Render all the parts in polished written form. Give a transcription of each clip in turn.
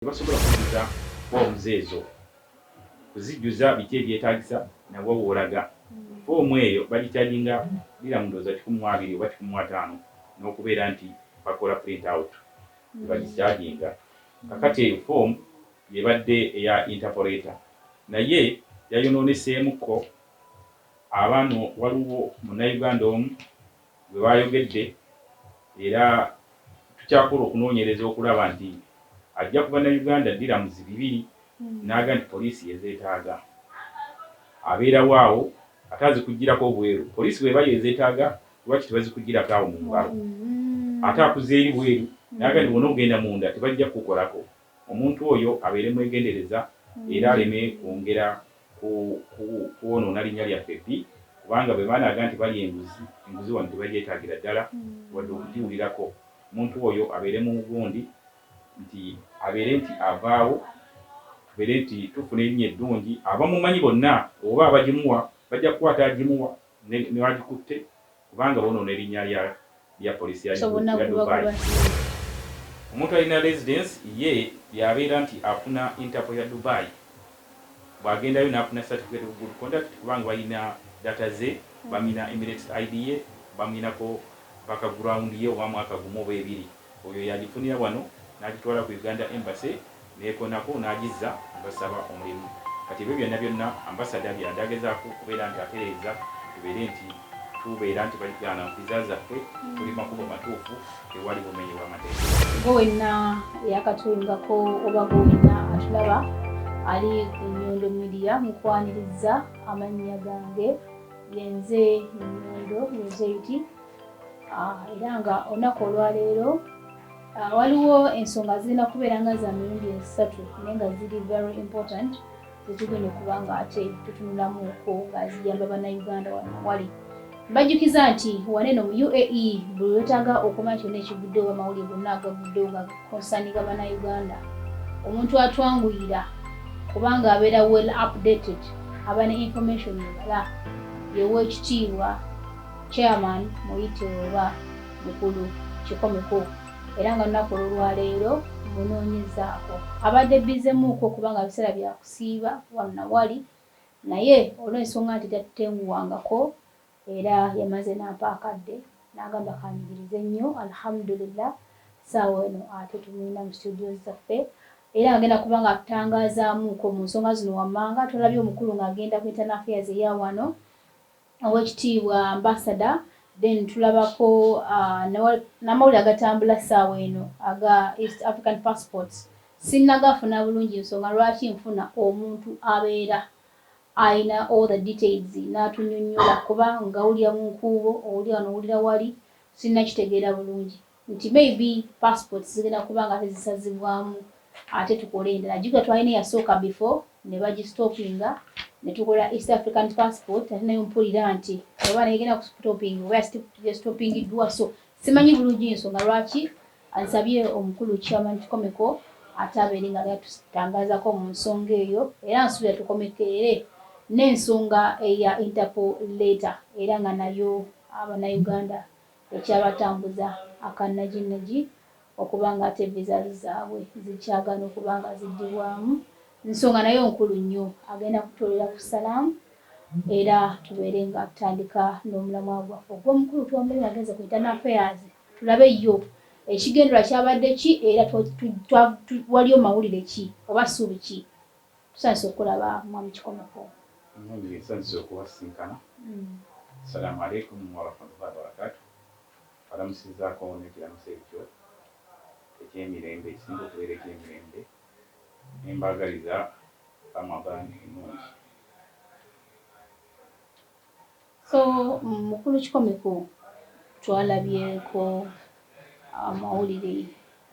Tebasobola kujjuza forms ezo, kuzijjuza biki ebyetaagisa nawa w'olaga. Foomu eyo bagicharginga dirham ndowooza 120 oba 150 n'okubeera nti bakola print out tebagicharginga. Kakati eyo foomu yebadde eya Interpol letter, naye yayonooneseemukko abaano. Waliwo Munnayuganda omu gwe bayogedde, era tukyakola okunoonyereza okulaba nti ajja ku Bannayuganda dirhams 200 n'aga nti poliisi yezeetaaga. Abeerawo awo ate azikugirako obweru. Poliisi bw'eba yezeetaaga, lwaki tebazikugirako awo mu ngalo? Ate akuza eri bweru n'aga nti bwona ogenda munda tebajja kukukolako. Omuntu oyo abeere mwegendereza era aleme kwongera kwonoona linnya lyaffe bbi, kubanga bwe banaaga nti balya enguzi, enguzi wano tebagyetaagira ddala wadde okugiwulirako. Omuntu oyo abeere mu gundi nti abeere nti avaawo, tubeere nti tufuna erinnya eddungi. Abamumanyi bonna oba abagimuwa bajja kukwata agimuwa newagikutte, kubanga bonoona erinnya lya poliisi ya Dubai. Omuntu alina residence ye yabeera nti afuna Interpol ya Dubai, bw'agendayo n'afuna certificate of good conduct, kubanga balina data ze, bamina Emirates ID ye, baminako background ye oba mwaka 1 oba 2. Oyo yagifunira wano n'agitwala ku Uganda Embassy neekonako n'agizza, basaba omulimu. Kati ebyo byonna byonna ambassador byadagezaako okubeera nti atereeza, tubeere nti tubeera nti bagaana visa zaffe, tuli makubo matuufu, tewali bumenyi bw'amateeka. Gwe wenna eyakatuyungako oba gwe wenna atulaba ali ku Nyondo Media, nkwaniriza. Amannya gange yenze Nyondo Roseiti. Era nga olunaku olwaleero waliwo ensonga zirina kubeera nga za mirundi esatu, naye nga ziri very important, zetugenda okuba nga ate tutunulamuuko nga ziyamba Bannayuganda wano wali. Mbajjukiza nti waneno mu UAE buli lwetaaga okumanya kyonna ekiguddewo oba amawulire gonna agaguddewo nga concerninga Bannayuganda, omuntu atwanguyira kubanga abeera well updated, aba ne information ebala yeweekitiibwa chairman muyite oba mukulu Kikomeko. Era nga lunaku olwolwaleero munoonyezaako, abadde bizemuuko kubanga biseera byakusiiba wano nawali, naye olw'ensonga nti tatutenguwangako era yamaze nampa akadde n'agamba kanyigirize nnyo. Alhamdulillah, saawa eno ate tumulina mu studios zaffe era agenda kuba nga atutangazaamuuko mu nsonga zino wammanga. Twalabye omukulu ng'agenda ku internal affairs eya wano, owekitiibwa ambassador, then tulabako n'amawulire agatambula ssaawa eno aga East African passports. Sinnagafuna bulungi nsonga lwaki nfuna omuntu abeera ayina all the details n'atunyonnyola, kuba ngawulira mu nkuubo, owulira wano, owulira wali, sinnakitegeera bulungi nti maybe passports zigenda kuba nga tezisazibwamu ate tukole endala. Jjukira twalina eyasooka before ne bagistopinga, ne tukola East African passport, ate nayo mpulira nti oba negenda kustopinga oba yastopingiddwa, so simanyi bulungi nsonga lwaki ansabye omukulu chairman Kikomeko ate abeere nga yatutangaazako mu nsonga eyo. Era nsuubira tukomekerere n'ensonga eya Interpol letter, era nga nayo Abannayuganda ekyabatambuza akannaginagi okuba nga ate visas zaabwe zikyagaana okuba nga ziddibwamu. Nsonga nayo nkulu nnyo, agenda kutwolera ku salaamu era tubeere nga tutandika n'omulamwa gwaffe ogw'omukulu. Twamulina agenze ku internal affairs, tulabe yo ekigendererwa kyabadde ki era waliyo mawulire ki oba ssuubi ki. Tusanyuse okulaba mwami Kikomeko. Nange nsanyuse okubasinkana. Assalamu alaikum warahmatullahi wabarakatu. Balamusizaako n'ekiramuso ekyo ekyemirembe ekisinga okubeera ekyemirembe, nembaagaliza Ramadan ennungi. So mukulu Kikomeko, twalabyeko amawulire,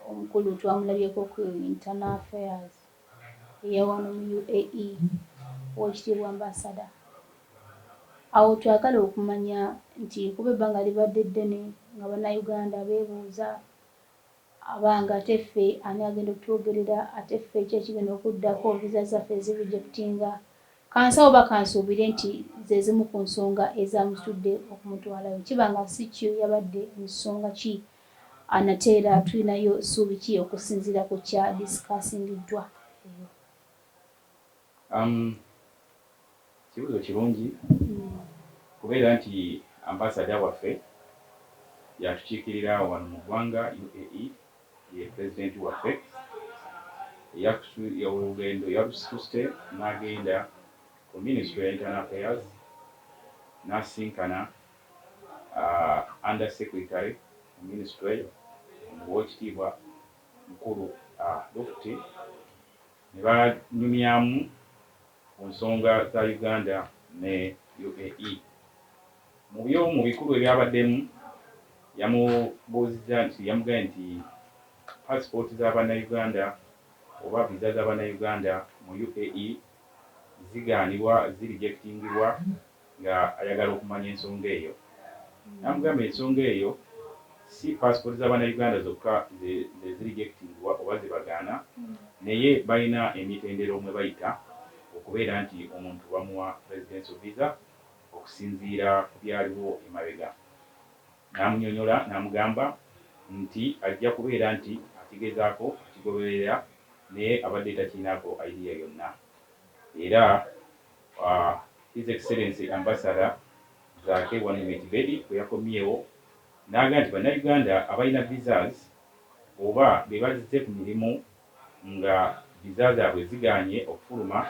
omukulu twamulabyeko ku internal affairs eyawano mu UAE, owekitiibwa ambassador. Awo twagala okumanya nti kuba ebbanga libadde ddene nga Bannayuganda beebuuza abanga ate ffe ani agenda okutwogerera, ate ffe ki ekigenda okuddako, visa zaffe zirejectinga. Kansawo oba kansuubire nti ze zimu ku nsonga ezamusitudde okumutwalayo. Kiba nga si kyo, yabadde nsonga ki? Nate era tulinayo ssuubi ki okusinziira ku kya discussingiddwa eyo? Kibuuzo kirungi kubeera nti ambassador waffe yatukiikirira wano mu ggwanga UAE, ye pulezidenti waffe. Olugendo yalusituse n'agenda ku Ministry ya Internal Affairs n'asinkana under secretary mu ministry, omuweekitiibwa mukulu Lufti, ne banyumyamu ku nsonga za Uganda ne UAE. Mu byo mu bikulu ebyabaddemu, yamubuuzizza nti, yamugambye nti pasipooti z'Abannayuganda oba visa z'Abannayuganda mu UAE zigaanibwa, zirejectingibwa, nga ayagala okumanya ensonga eyo. Namugamba ensonga eyo si pasipooti z'Abannayuganda zokka ze zirejectingibwa oba zebagaana, naye balina emitendera omwe bayita okubeera nti omuntu bamuwa residential visa okusinziira ku byaliwo emabega. N'amunyonyola n'amugamba nti ajja kubeera nti akigezaako akigoberera, naye abadde takiinaako idea yonna. Era His Excellency Ambassador Zaake Wanume Kibedi bwe yakomyewo n'agamba nti Bannayuganda abalina visas oba be bazze ku mirimu nga visa zaabwe zigaanye okufuluma,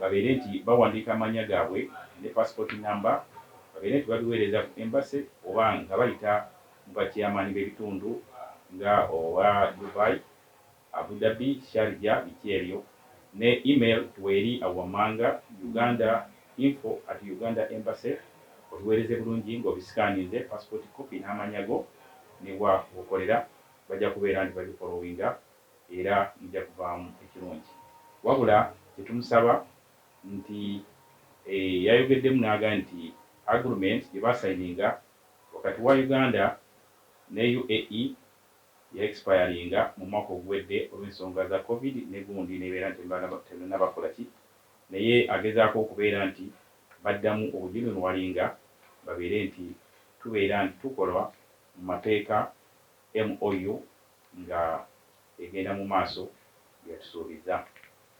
babeere nti bawandiika amannya gaabwe ne passport number, babeere nti babiweereza ku embassy oba nga bayita mu bachairman b'ebitundu nga owa Dubai, Abu Dhabi, Sharjah, biki ebyo, ne email tweri awammanga ugandainfo@ugandaembassy, obiweereze bulungi ng'obiscanninze, passport copy n'amannya go ne wa wokolera. Bajja kubeera nti bagifollowinga era mujja kuvaamu ekirungi. Wabula kyetumusaba nti yayogeddemu n'agamba nti agreement gye basayininga wakati wa Uganda ne UAE ya expiringa mu mwaka oguwedde olw'ensonga za COVID ne gundi, nebeera nti tebannabakola ki, naye agezaako okubeera nti baddamu obugirenewallinga, babeere nti tubeera nti tukolwa mu mateeka MOU nga egenda mu maaso yatusuubiza.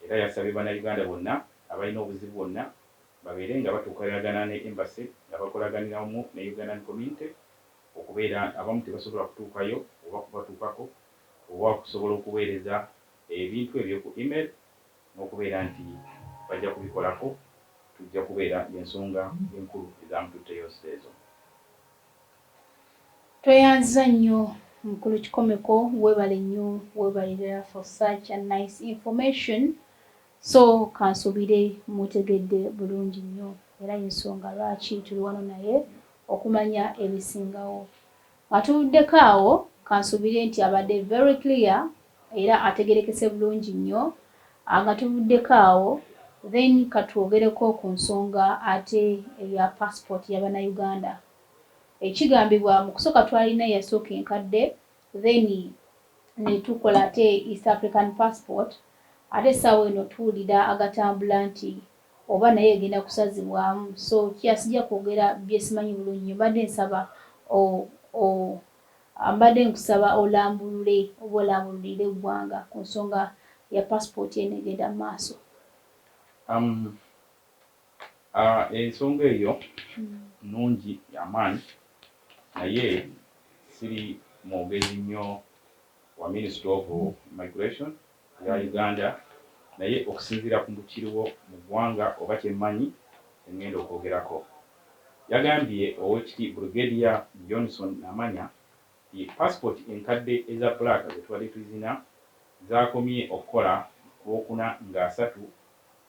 Era yasabye Bannayuganda bonna abalina obuzibu bwonna babeere nga batuukanagana ne embassy, nga bakolaganira wamu ne Ugandan community, okubeera abamu tebasobola kutuukayo oba kubatuukako oba okusobola okuweereza ebintu ebyo ku email n'okubeera nti bajja kubikolako. Tujja kubeera ensonga enkulu ezamututteyo ezo. Tweyanziza nnyo, mukulu Kikomeko, weebale nnyo, weebalira for such a nice information. So kansuubire mutegedde bulungi nnyo era ensonga lwaki tuli wano naye okumanya ebisingawo. Nga tuvuddeko awo, kansuubire nti abadde very clear era ategerekese bulungi nnyo. Nga tuvuddeko awo, then katwogereko ku nsonga ate eya passport y'Abannayuganda. Ekigambibwa mu kusooka twalina eyasooka enkadde, then ne tukola ate East African passport, ate essaawa eno tuwulira agatambula nti oba naye egenda kusazibwamu. So kyasijja kwogera byesimanyi bulungi nnyo, mbadde nsaba, mbadde nkusaba olambulule oba olambululire eggwanga ku nsonga ya passport eno egenda mu maaso. Ensonga eyo nnungi yamaanyi, naye siri mwogezi nnyo wa Ministry of Migration ya Uganda, naye okusinziira ku kiriwo mu ggwanga oba kyemmanyi engenda okwogerako, yagambye owekiti Brigadier Johnson Namanya nti passport enkadde eza black zetubadde tuzina zakomye okukola ku Lwokuna nga 3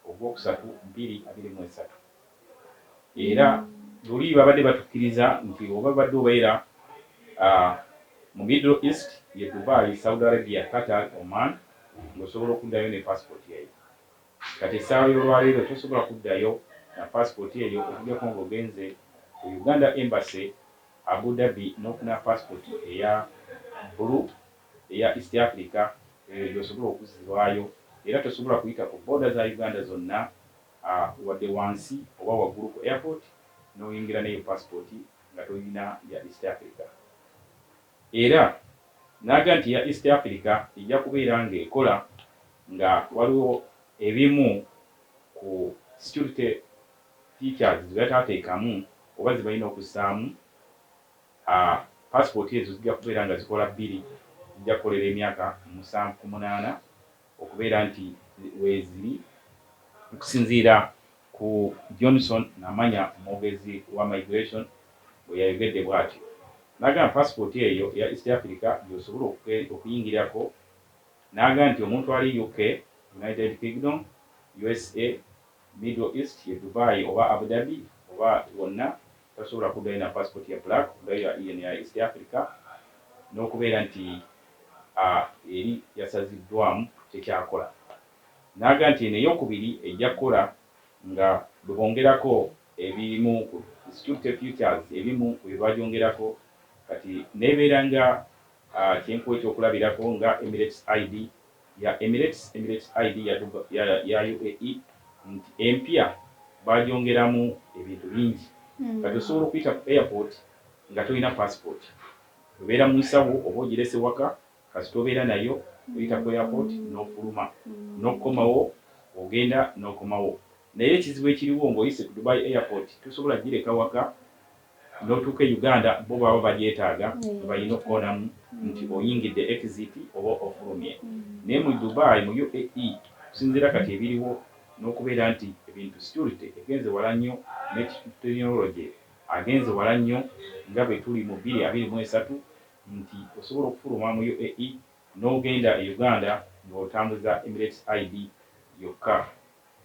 ogwokusatu 2023. Era luli babadde batukkiriza nti oba badde obeera mu Middle East, ye Dubai, Saudi Arabia, Qatar, Oman, ng'osobola okuddayo ne passport eyo. Kati essaawa y'olwaleero tosobola kuddayo na passport eyo okuggyako ng'ogenze ku Uganda Embassy Abu Dhabi n'ofuna passport eya blue eya East Africa, eyo gy'osobola okuzzibwayo. Era tosobola kuyita ku border za Uganda zonna, wadde wansi oba waggulu ku airport n'oyingira n'eyo passport nga tolina ya East Africa. Era N'agamba nti ya East Africa ejja kubeera ng'ekola nga waliwo ebimu ku security features ze bataateekamu oba ze balina okussaamu. Passport ezo zijja kubeera nga zikola bbiri, zijja kukolera emyaka 7 ku 8 okubeera nti weeziri, okusinziira ku Johnson Namanya, omwogezi wa migration, bwe yayogedde bw'atyo. N'agamba passport eyo eya East Africa gy'osobola okuyingirako. N'agamba nti omuntu ali UK, United Kingdom, USA, Middle East, ye Dubai oba Abu Dhabi oba wonna, tasobola kuddayo na passport ya black, kuddayo ya East Africa, n'okubeera nti eri yasaziddwamu, tekyakola. N'agamba nti eno eyokubiri ejja kukola nga bwe bongerako ebimu ku security features, ebimu bwe bagyongerako kati nebeera nga kyenkuwa ekyokulabirako nga Emirates ID ya Emirates, Emirates ID ya UAE, nti empya bagyongeramu ebintu bingi. Kati osobola okuyita ku airport nga tolina passport, obeera mu nsawo oba ogirese waka, kasita obeera nayo oyita ku airport n'ofuluma, n'okukomawo ogenda n'okomawo. Naye ekizibu ekiriwo, ng'oyise ku Dubai airport, tosobola gireka waka n'otuuka e Uganda, bo baba bagyetaaga, balina okukoonamu nti oyingidde exit oba ofulumye. Naye mu Dubai, mu UAE, kusinziira kati ebiriwo n'okubeera nti ebintu security egenze wala nnyo ne technology agenze wala nnyo nga bwe tuli mu 2023, nti osobola okufuluma mu UAE n'ogenda e Uganda ng'otambuza Emirates ID yokka,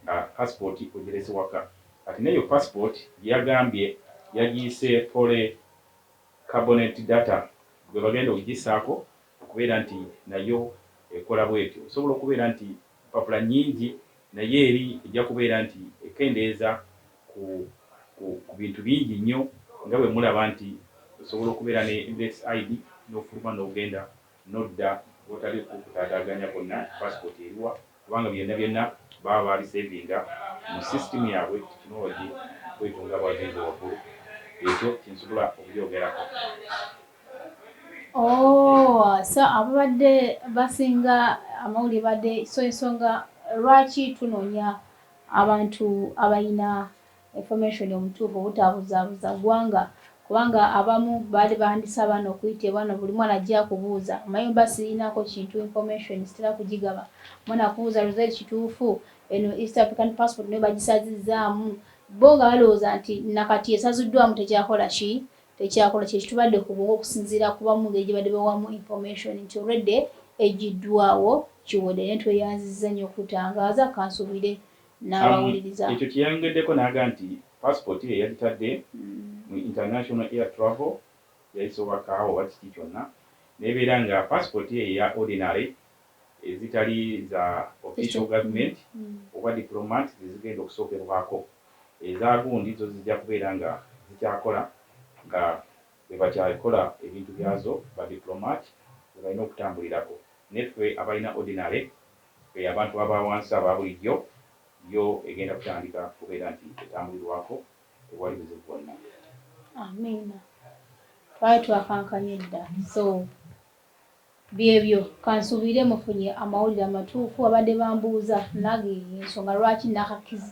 nga passport ogirese waka. Kati neyo passport gyeyagambye yagiyise polycarbonate data gwe bagenda okugisaako okubeera nti nayo ekola bwetyo. Osobola okubeera nti mpapula nnyingi, naye eri ejja kubeera nti ekendeeza ku bintu bingi nnyo, nga bwe mulaba nti osobola okubeera ne Emirates ID n'ofuluma n'ogenda n'odda otali kutaataaganya kwonna, passport eriwa, kubanga byonna byonna baba babisavinga mu system yaabwe. Tekinologi bwetyo nga bwagenze waggulu, ekyo kyensobola okubyogerako. Oh, so ababadde basinga amawulire badde, so ensonga lwaki tunoonya abantu abalina information omutuufu obutaabuzaabuza ggwanga, kubanga abamu baali bahandise abaana okuyita ebwana, buli mwana ajja akubuuza, omanyi mba sirinako kintu, information sitera kugigaba. Mwana akubuuza, "Rosette, kituufu eno East African passport nayo bagisazizzaamu?" Bo nga balowooza nti nakati esaziddwamu tekyakola ki, tekyakola. Kyekitubadde ku bwongo okusinziira ku bamu ngeri gye badde bawamu information nti olwedde egiddwawo, kiwedde. Naye tweyanzizza nnyo okututangaaza, kansuubire n'abawuliriza. Ekyo kyeyayongeddeko n'aga nti passport ye yagitadde mu international air travel, yayise obakaawo oba kiki kyonna, nebeera nga passport ye eya ordinary ezitali za official government oba diplomat zezigenda okusookerwako. Ezagundi zo zijja kubeera nga zikyakola nga bwe bakyakola ebintu byazo, ba diplomat bwe balina okutambulirako. Neffe abalina ordinary, fe abantu aba wansi aba bulijjo, yo egenda kutandika kubeera nti etambulirwako, tewali buzibu bwonna. Amiina, twali twakankanye dda. So byebyo, kansuubire mufunye amawulire amatuufu. Abadde bambuuza nange ensonga lwaki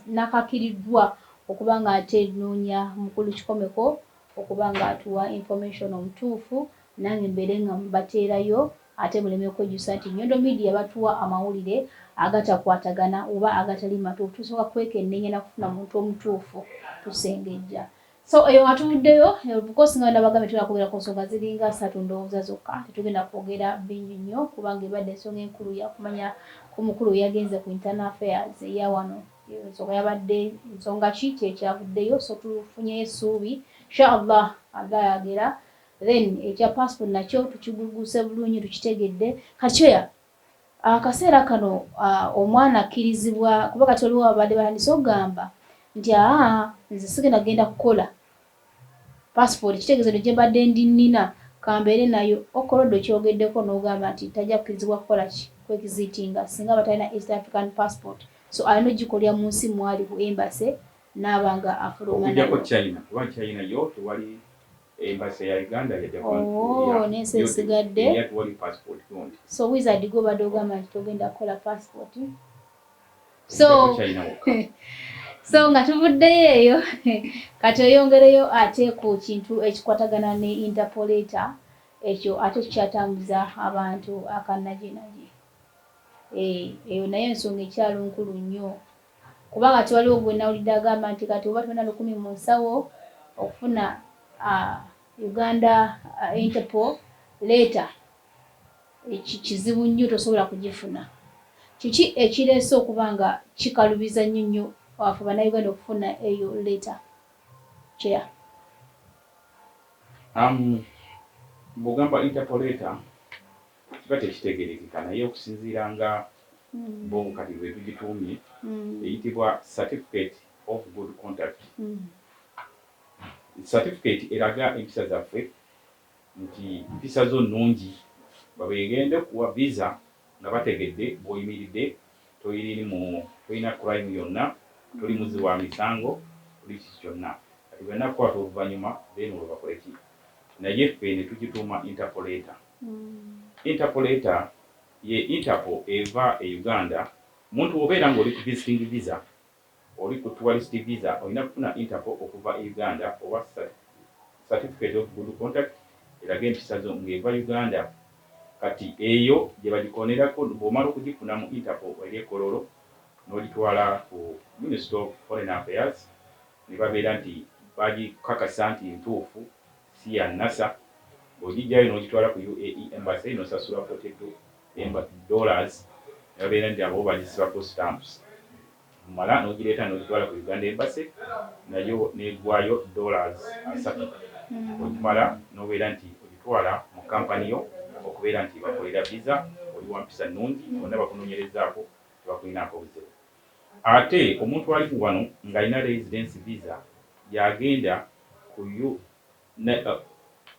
nakakiriddwa okuba nga ate noonya mukulu Kikomeko okuba nga atuwa information omutuufu, nange mbeere nga mbateerayo, ate muleme kwejjusa nti Nyondo Media batuwa amawulire agatakwatagana oba agatali matuufu. Tusooka kwekenneenya nakufuna muntu omutuufu, tusengejja. So eyo nga tuvuddeyo, of nga nabagambye tugenda kwogera ku nsonga ziringa ssatu ndowooza zokka, tetugenda kwogera bingi nnyo kubanga ebadde ensonga enkulu yakumanya ku mukulu yagenze ku internal affairs eya wano. Ensonga yabadde nsonga ki kyekyavuddeyo? So tufunyeyo essuubi, inshallah Allah yagera. Then ekya passport nakyo tukiguguse bulungi, tukitegedde. Kati kyoya akaseera kano omwana akkirizibwa, kuba kati oliwo abadde batandise okugamba nti aa, nze sigenda genda kukola passport, kitegeeza no gye mbadde ndi nnina kambeere nayo. Okolodde okyogeddeko n'ogamba nti tajja kukkirizibwa kukola ki, kwekiziitinga singa batalina East African passport, so alina ogikolera mu nsi mwali ku embassy n'aba nga afuluma. Okujjako China, kuba China yo tewali. Embassy ya Uganda ya Japan. Oh, n'ensi esigadde. Yatuwali passport gundi. So wizard gobadde ogamba nti togenda kukola passport. So China wokka. So nga tuvuddeyo eyo, kati oyongereyo ate ku kintu ekikwatagana ne Interpol letter, ekyo ate kikyatambuza abantu akannaginagi. Eyo naye ensonga ekyalo nkulu nnyo, kubanga tiwaliwo gwe nawulidde agamba nti kati oba tolina 1000 mu nsawo okufuna Uganda Interpol letter kizibu nnyo, tosobola kugifuna. Kiki ekireese okuba nga kikalubiza nnyo nnyo afe Bannayuganda okufuna eyo letter, chair? Bw'ogamba Interpol letter kiba tekitegerekeka, naye okusinziira nga bo kati bwe tugituumye, eyitibwa certificate of good conduct. Certificate eraga empisa zaffe nti mpisa zo nnungi, babegende kuwa visa nga bategedde bw'oyimiridde, toyiri mu tolina crime yonna, toli muzi wa misango, toli kiki kyonna. Kati bwenna kukwata oluvannyuma, then olwo bakole ki? Naye ffe ne tugituuma Interpol letter. Interpol letter ye Interpol eva e Uganda. Muntu obeera ng'oli ku visiting visa, oli ku tourist visa, olina kufuna Interpol okuva e Uganda oba certificate of good conduct eraga empisa zo ng'eva Uganda. Kati eyo gye bagikonerako, bw'omala okugifuna mu Interpol eri ekololo, n'ogitwala ku Ministry of Foreign Affairs ne babeera nti bagikakasa nti ntuufu, si ya nasa. Bw'ogijjayo n'ogitwala ku UAE Embassy n'osasula $42, ne babeera nti abo bagisibako stamps. Mala n'ogireeta n'ogitwala ku Uganda Embassy, nayo neggwayo $30. Ogimala n'obeera nti ogitwala mu kampani yo okubeera nti bakolera visa, oli wa mpisa nnungi, bonna bakunoonyerezaako, tebakulinaako buzibu. Ate omuntu ali wano ng'alina residence visa yagenda ku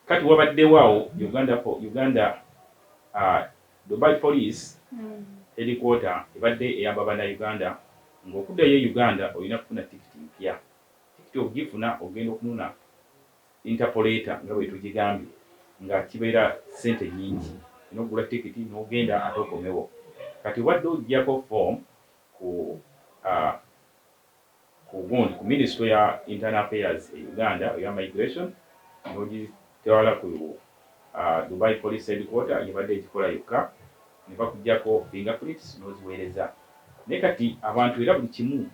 kati wabaddewo awo Uganda, Uganda Dubai Police headquarter ebadde eyamba Bannayuganda ng'okuddayo e Uganda olina kufuna tikiti mpya. Tikiti okugifuna ogenda okununa Interpol letter nga bwe tugigambye, nga kibeera ssente nnyingi, olina okugula tikiti n'ogenda ate okomewo. Kati obadde oggyako form ku gundi ku Ministry ya Internal Affairs e Uganda eya migration, n'ogitwala ku Dubai Police headquarter yebadde ekikola yokka, ne bakuggyako fingerprints n'oziweereza. Naye kati abantu era buli kimu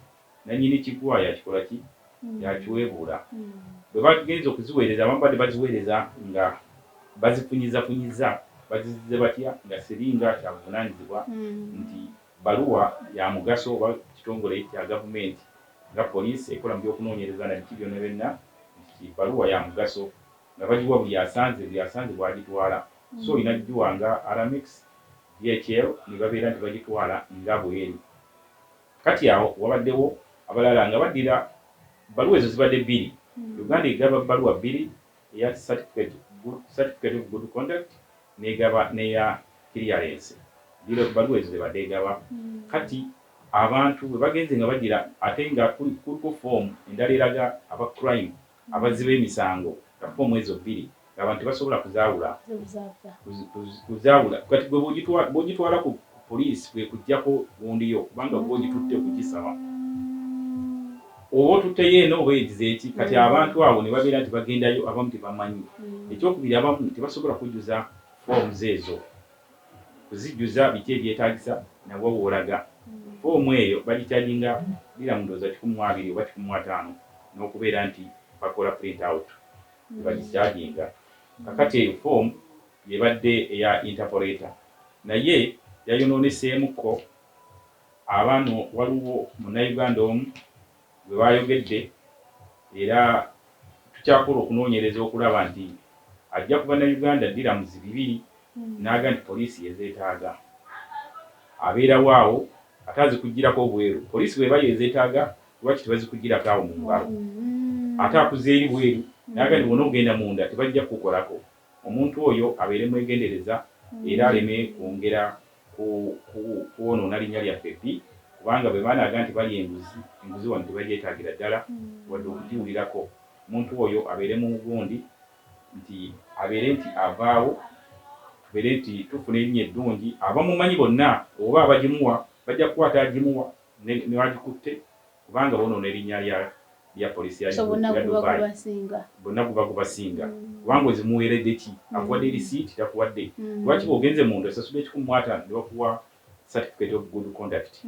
nannyini kigwa yakikola ki, yakiweebuula. Bwe bagenza okuziweereza, abamu badde baziweereza nga bazifunyizafunyiza, bazizize batya nga siringa kyabuvunaanyizibwa nti baluwa ya mugaso oba kitongole kya gavumenti nga poliisi ekola mu byokunoonyereza na biki byonna byonna, nti baluwa ya mugaso nga bagiwa buli asanze, buli asanze bw'agitwala. So olina giwa nga Aramex, DHL, ne babeera nti bagitwala nga bweri. Kati awo wabaddewo abalala nga baddira baluwa ezo zibadde bbiri. Uganda egaba baluwa bbiri, eya certificate of good conduct negaba neya clearance. Baluwa ezo zebadde egaba. Kati abantu bwe bagenze nga bagira, ate nga kuliko foomu endala eraga aba crime, abazzi b'emisango, nga foomu ezo bbiri ng'abantu tebasobola kuzaawula. Kuzaawula. Kati gwe bw'ogitwala ku poliisi kwe kuggyako gundiyo, kubanga gwe ogitutte kugisaba, oba otutteyo eno oba egize eki. Kati abantu abo ne babeera nti bagendayo, abamu tebamanyi. Ekyokubiri, abamu tebasobola kujjuza forms ezo, kuzijjuza biki ebyetaagisa nawe woolaga. Foomu eyo bagikyajinga lira ndowooza 120 oba 150, n'okubeera nti bakola print out bagikyajinga. Kakati eyo foomu yebadde eya Interpol letter, naye yayonooneseemukko abaano. Waliwo Munnayuganda omu gwe bayogedde, era tukyakola okunoonyereza okulaba nti ajja ku Bannayuganda dirhams 200 n'aga nti poliisi yezeetaaga, abeerawo awo ate azikugirako obweru. Poliisi bweba yezeetaaga, lwaki tebazikugirako awo mu ngalo? Ate akuza eri bweru naga nti bwona ogenda munda tebajja kukukolako. Omuntu oyo abeere mwegendereza era aleme kwongera kwonoona linnya lyaffe bbi, kubanga bwe banaaga nti bali enguzi, enguzi wano tebagyetaagira ddala wadde okugiwulirako. Omuntu oyo abeere mu gundi. Nti abeere nti avaawo, tubeere nti tufuna erinnya eddungi. Abamumanyi bonna oba abagimuwa bajja kukwata agimuwa newagikutte, kubanga bonoona erinnya lya poliisi ya So bonna ya guba Dubai. Gubasinga. Bonna guba gubasinga, kubanga ozimuweeredde ki? Akuwadde receipt? Takuwadde. Lwaki bw'ogenze munda osasudde 150 ne bakuwa certificate of good conduct?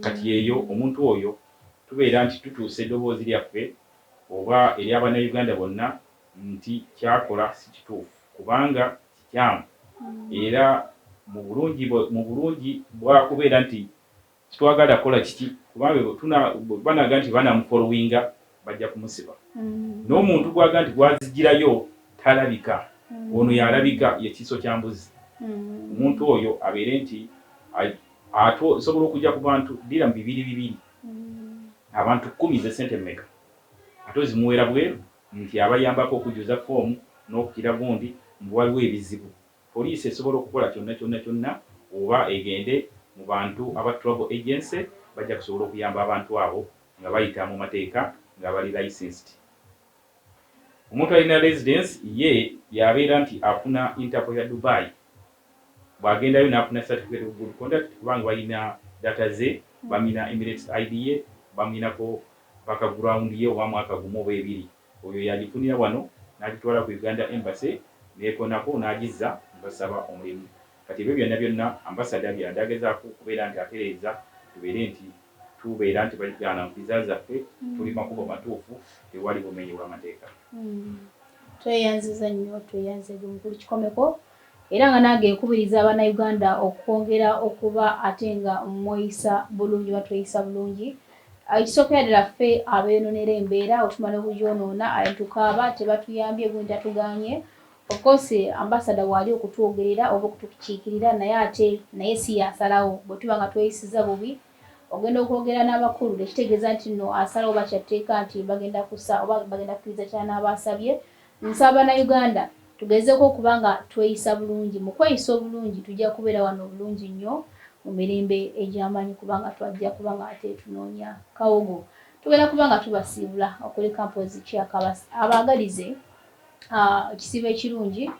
Kati eyo omuntu oyo tubeera nti tutuusa eddoboozi lyaffe oba ery'Abannayuganda bonna nti kyakola si kituufu, kubanga kikyamu. Era mu bulungi bwakubeera nti kitwagala kukola kiki, kubanga banaga nti banamufollowinga, bajja kumusiba. N'omuntu gwaga nti gwazigirayo talabika, ono yalabika yekiiso kya mbuzi. Omuntu oyo abeere nti osobola okujja ku bantu dirham bibiri bibiri, abantu 10 ze sente mmeka, ate ozimuweera bweru nti abayambako okujjuza foomu n'okukira gundi mbu waliwo ebizibu. Poliisi esobola okukola kyonna kyonna kyonna, oba egende mu bantu aba travel agency, bajja kusobola okuyamba abantu abo nga bayita mu mateeka, nga bali licensed. Omuntu alina residence ye yabeera nti afuna Interpol ya Dubai, bw'agendayo n'afuna certificate of good conduct, kubanga balina data ze, bamina Emirates ID ye, baminako background ye oba mwaka gumu oba ebiri. Oyo yagifunira wano n'agitwala ku Uganda Embassy, neekonako n'agizza, basaba omulimu. Kati ebyo byonna byonna ambasada byadagezaako okubeera nti atereeza, tubeere nti tubeera nti bagaana visa zaffe, tuli makubo matuufu, tewali bumenyi bw'amateeka. Tweyanziza nnyo, tweyanzege mukulu Kikomeko. Era nga nange nkubiriza Abannayuganda okwongera okuba ate nga mweyisa bulungi oba tweyisa bulungi. Ekisookera ddala, ffe abeeyononera embeera, otumala okugyonoona tukaaba tebatuyambye, gundi tatuganye. Of course ambasada waali okutwogerera oba okutukiikirira, naye ate naye si yasalawo. Bwe tuba nga tweyisiza bubi, ogenda okwogera n'abakulu, tekitegeeza nti nno asalawo bakyatteeka nti bagenda kusa oba bagenda kukkiriza kyanaaba asabye. Nsaba Bannayuganda tugezeeko okuba nga tweyisa bulungi. Mu kweyisa obulungi tujja kubeera wano bulungi nnyo mu mirembe egy'amaanyi, kubanga twajja kuba nga ate tunoonya kawogo. Tugenda kuba nga tubasiibula okuleka mpozi kyaka abaagalize ekisiibo ekirungi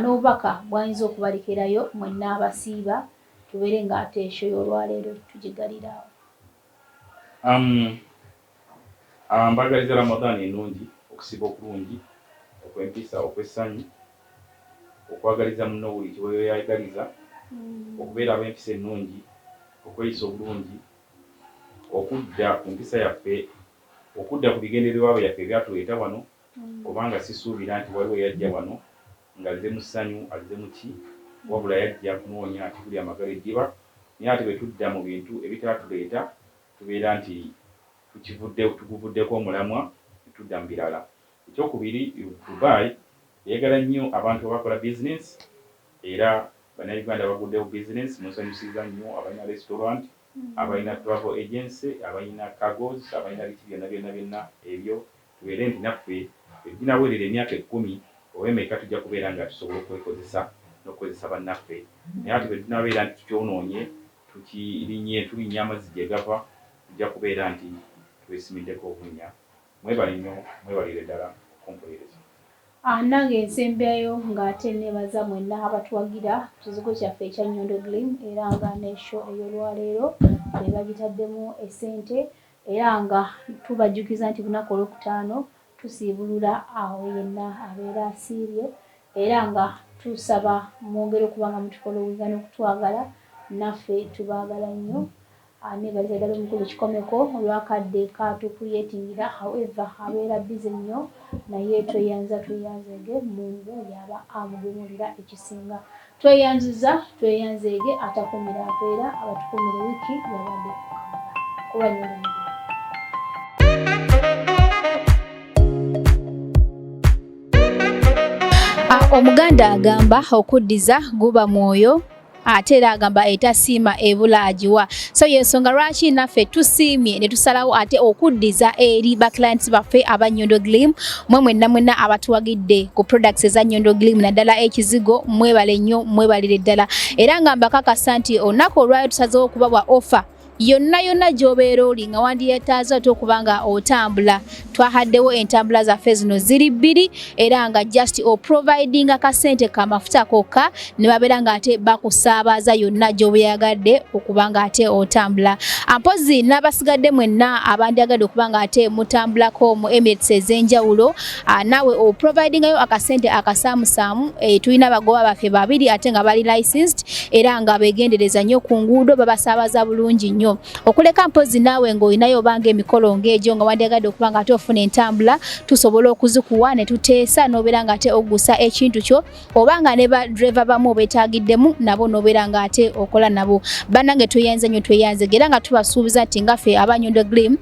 n'obubaka bwayinza okubalekerayo mwenna abasiiba, tubeere nga ate esho y'olwaleero tugigaliraawo. Mbagaliza Ramadaani ennungi, okusiiba okulungi, okwempisa, okwessanyu, okwagaliza muno buli kiweyagaliza, okubeera ab'empisa ennungi, okweyisa obulungi, okudda ku mpisa yaffe, okudda ku bigendererwa byaffe ebyatuleeta wano, kubanga sisuubira nti waliwo yajja wano ng'azze mu ssanyu, azze mu ki, wabula yajja kunoonya kiguli amagala eddiba. Naye ate bwe tudda mu bintu ebitaatuleeta, tubeera nti tukivudde, tuguvuddeko omulamwa ne tudda mu birala. Ekyokubiri, Dubai eyagala nnyo abantu abakola bizinesi, era Bannayuganda baguddewo bizinesi. Munsanyusiza nnyo abalina restaurant, abalina travel agency, abalina cargos, abalina biki byonna byonna byonna ebyo. Tubeere nti naffe ebinawerera emyaka 10 oba emeka, tujja kubeera nga tusobola okwekozesa n'okukozesa bannaffe. Naye ate bwe tunabeera nti tukyonoonye, tukirinye, tulinnya amazzi gye gava, tujja kubeera nti twesimiddeko obunnya. Mwebale nnyo, mwebalire ddala okumpuliiriza. Nange ensembyayo ng'ate nebaza mwenna abatuwagira kizigo kyaffe ekya Nyondo Glim, era nga ne show ey'olwaleero be bagitaddemu esente. Era nga tubajjukiza nti lunaku olwokutaano tusiibulula awo yenna abeera asiibye, era nga tusaba mwongere okuba nga mutufollowinga n'okutwagala, naffe tubaagala nnyo. Neebaliza ddala omukulu Kikomeko olwakadde katukuyetingira. However abeera busy nnyo, naye tweyanza, tweyanzege. Mungu yaba amugumulira ekisinga. Tweyanziza, tweyanzeege. Atakumira mpeera, abatukumire wiiki yabadde kuba Nyondo. Omuganda agamba okuddiza guba mwoyo, ate era agamba etasiima ebula agiwa. So yensonga lwaki naffe tusiimye ne tusalawo ate okuddiza eri ba clients baffe aba Nyondo Glim. Mwe mwenna mwenna abatuwagidde ku products eza Nyondo Glim, naddala ekizigo, mwebale nnyo, mwebalire ddala. Era nga mbakakasa nti olunaku olwayo tusazeewo okubawa offer. Yonna yonna gy'obeera oli nga wandyetaaze ate okuba nga otambula, twahaddewo entambula zaffe zino ziri bbiri, era nga just oprovidinga kasente kamafuta kokka ne babeera nga ate bakusaabaza yonna gy'obuyagadde okuba nga ate otambula. Ampozi n'abasigadde mwenna abandyagadde okuba nga ate mutambulako mu Emirates ez'enjawulo, naawe oprovidingayo akasente akasaamusaamu. Tulina abagoba baffe babiri ate nga bali licensed era nga begendereza nnyo ku nguudo, babasaabaza bulungi nnyo. Okuleka mpozi naawe ng'olinayo obanga emikolo ng'egyo nga wandyagadde okuba nga ate ofuna entambula, tusobola okuzikuwa ne tuteesa n'obeera nga ate oggusa ekintu kyo, oba nga ne ba driver bamu obeetaagiddemu nabo n'obeera nga ate okola nabo. Bannange, tweyanze nnyo, tweyanze, era nga tubasuubiza nti nga ffe aba Nyondo Glim,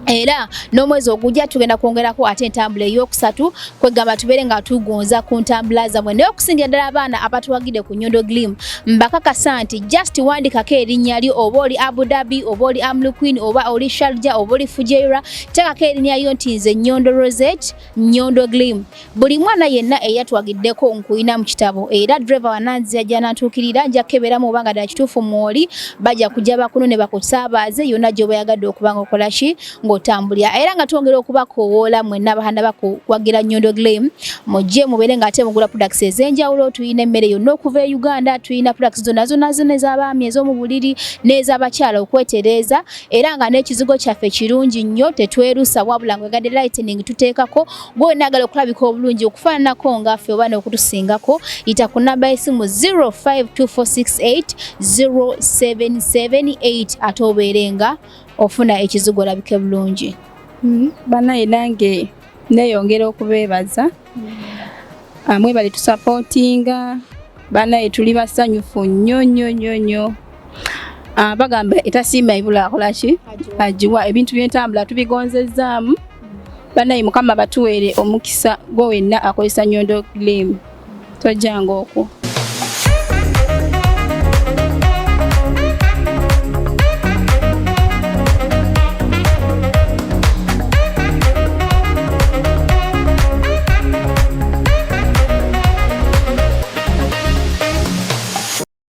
era n'omwezi ogujja tugenda kwongerako ate entambula eyokusatu, kwegamba tubeere nga tugonza ku ntambula zammwe. Naye okusingira ddala abaana abatuwagidde ku Nyondo Glim, mbakakasa nti just wandikako erinnya lyo, oba oli Abu Dhabi, oba oli Umm Quwain, oba oli Sharjah, oba oli Fujairah, teekako erinnya lyo nti nze Nyondo Rosette, Nyondo Glim. Buli mwana yenna eyatwagiddeko nkuyina mu kitabo, era driver wananzi ajja natuukirira, nja kukeberamu oba nga ddala kituufu mwoli, bajja kujja bakuno ne bakusaabaze yonna gy'oba yagadde okuba nga okola ki, ng'otambulira. Era nga twongera okubakoowoola mwenna abahanda bakuwagira Nyondo Glim, mujje mubeere nga ate mugula products ez'enjawulo. Tulina emmere yonna okuva e Uganda, tulina products zonna zonna zonna ez'abaami, ez'omu buliri n'ez'abakyala okwetereeza, era nga n'ekizigo kyaffe kirungi nnyo, tetwerusa, wabula nga egadde lightening tuteekako. Gwe naagala okulabika obulungi okufaananako ngaffe oba n'okutusingako, yita ku namba y'essimu 0524680778 ate obeere nga ofuna ekizigo olabike bulungi. Banaye nange neeyongera okubeebaza. Mwebale tusupportinga. Banaye, tuli basanyufu nnyo nnyo nnyo nnyo. Bagamba etasiima ebula akola ki, agiwa. Ebintu by'entambula tubigonzezzaamu. Banaye, Mukama batuweere omukisa. Gwe wenna akozesa Nyondo Glim, tojjanga okwo.